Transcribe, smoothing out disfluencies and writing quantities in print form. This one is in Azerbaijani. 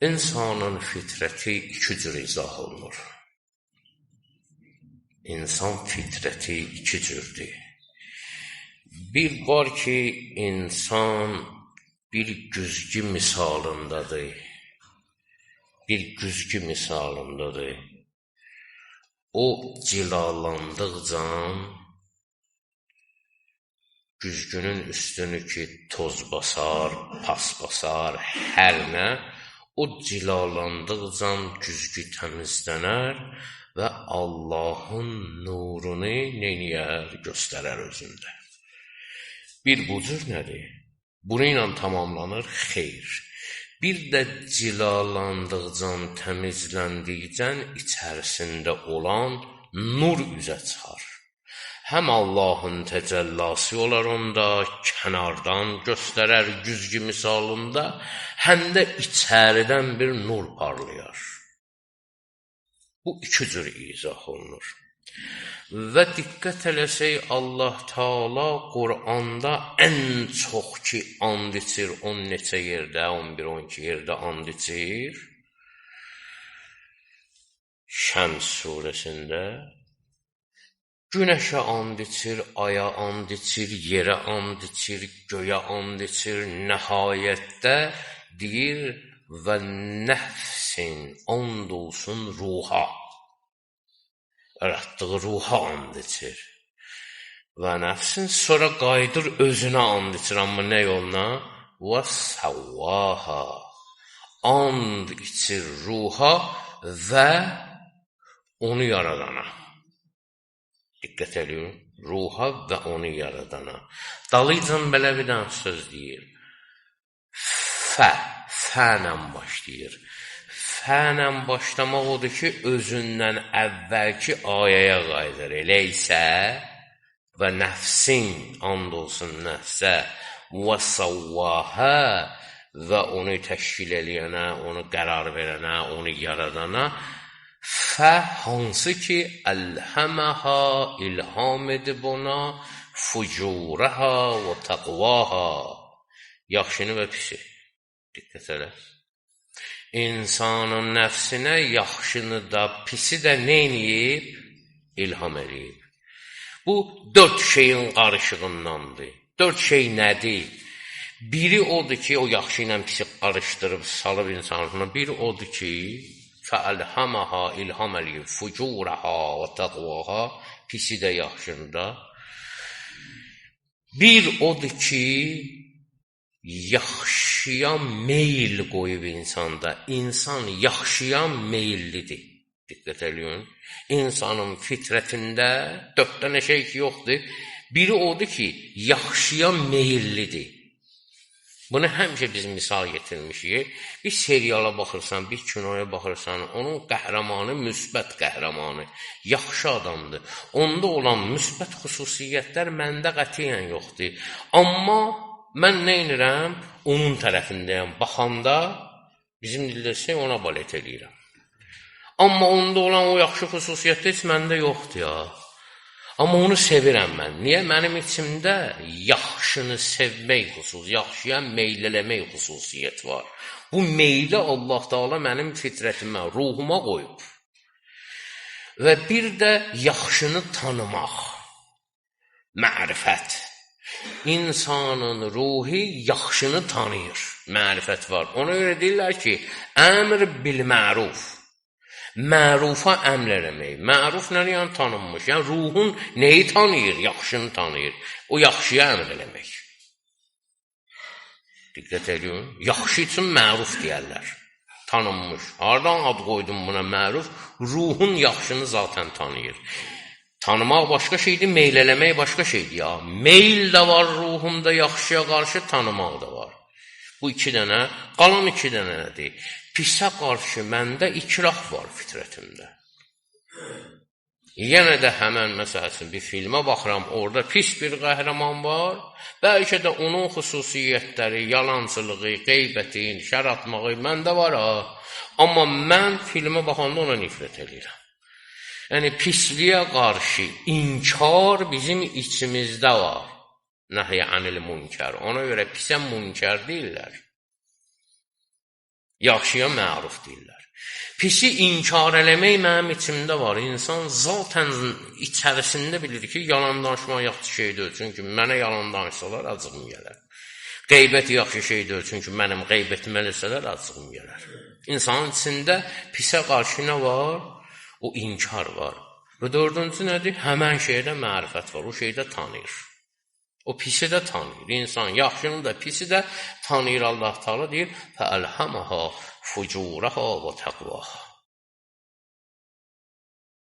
İnsanın fitrəti iki cür izah olunur. İnsan fitrəti iki cürdür. Bir var ki, insan bir güzgü misalındadır. Bir güzgü misalındadır. O cilalandıqca güzgünün üstünü ki toz basar, pas basar, hər nə, o cilalandıqca güzgü təmizlənər və Allahın nurunu neyniyər, göstərər özündə. Bir bu cür nədir? Bunu ilə tamamlanır xeyr. Bir də cilalandıqca, təmizləndikcə içərisində olan nur üzə çıxar. Həm Allahın təcəllası olar onda, kənardan göstərər güzgü misalında, həm də içəridən bir nur parlayar. Bu iki cür izah olunur. Və diqqət eləsək, Allah Teala Quranda ən çox ki and içir, 10 neçə yerdə, 11-12 yerdə and içir. Şəms surəsində günəşə and içir, aya and içir, yerə and içir, göyə and içir, nəhayətdə deyir və nəfsin, and olsun ruha. Yaratdığı ruha and içir. Və nəfsin sonra qayıdır özünə and içir, amma nə yoluna? Və səvvaha. And içir ruha və onu yaradana. Diqqət eləyin, ruha və onu yaradana. Dalıcan belə bir dənə söz deyir. Fə, fə ilə başlayır. Fə ilə başlamaq odur ki, özündən əvvəlki ayəyə qayıdır. Elə isə və nəfsin, and olsun nəfsə, və savvahə və onu təşkil eləyənə, onu qərar verənə, onu yaradana, fə hansı ki, əlhəməha, ilham edib ona, fucuraha və təqvaha, yaxşını və pisi. Diqqət elə. İnsanın nəfsinə yaxşını da, pisi də neyniyib? İlham eləyib. Bu, dörd şeyin qarışığındandır. Dörd şey nədir? Biri odur ki, o yaxşı ilə pisi qarışdırıb, salıb insanın. Biri odur ki, fəəlhəməha, ilham eləyib, fucuraha və təqvaha, pisi də yaxşını da. Bir odur ki, yaxşıya meyil qoyub insanda. İnsan yaxşıya meyillidir. Diqqət eləyin. İnsanın fitrətində dörd dənə şey ki yoxdur. Biri odur ki, yaxşıya meyillidir. Bunu həmişə biz misal getirmişik. Bir seriala baxırsan, bir kinoya baxırsan, onun qəhrəmanı müsbət qəhrəmanı, yaxşı adamdır. Onda olan müsbət xüsusiyyətlər məndə qətiyyən yoxdur. Amma mən nə edirəm? Onun tərəfindəyəm. Baxanda, bizim dildə desək, ona balet eləyirəm. Amma onda olan o yaxşı xüsusiyyət heç məndə yoxdur ya. Amma onu sevirəm mən. Niyə? Mənim içimdə yaxşını sevmək xüsus, yaxşıya meyl eləmək xüsusiyyət var. Bu meyli Allah Teala mənim fitrətimə, ruhuma qoyub. Və bir də yaxşını tanımaq, mərifət. İnsanın ruhi yaxşını tanıyır, mərifət var. Ona görə deyirlər ki, əmr bil məruf. Mərufa əmr eləmək. Məruf nə yəni tanınmış? Yəni ruhun neyi tanıyır? Yaxşını tanıyır. O yaxşıya əmr eləmək. Diqqət eləyin. Yaxşı üçün məruf deyərlər. Tanınmış. Hardan ad qoydum buna məruf? Ruhun yaxşını zaten tanıyır. Tanımaq başqa şeydir, meyl eləmək başqa şeydir ya. Meyl də var ruhumda yaxşıya qarşı, tanımaq da var. Bu iki dənə, qalan iki dənə nədir? Pisə qarşı məndə ikrah var fitrətimdə. Yenə də həmən, məsəl üçün, bir filmə baxıram, orada pis bir qəhrəman var. Bəlkə də onun xüsusiyyətləri, yalancılığı, qeybəti, şər atmağı məndə var ha. Amma mən filmə baxanda ona nifrət eləyirəm. Yəni, pisliyə qarşı inkar bizim içimizdə var. Nəhy anil münkər. Ona görə pisə münkər deyirlər. Yaxşıya məruf deyirlər. Pisi inkar eləmək mənim içimdə var. İnsan zaten içərisində bilir ki, yalan danışmaq yaxşı şey deyil. Çünki mənə yalan danışsalar acığım gələr. Qeybət yaxşı şey deyil. Çünki mənim qeybətimi eləsələr acığım gələr. İnsanın içində pisə qarşı nə var? O inkar var. Və dördüncü nədir? Həmən şeydə mərifət var. O şeydə tanıyır. O pisi də tanıyır. İnsan yaxşını da, pisi də tanıyır. Allah Teala deyir: "Fəəlhəməhə fucuraha və təqvaha."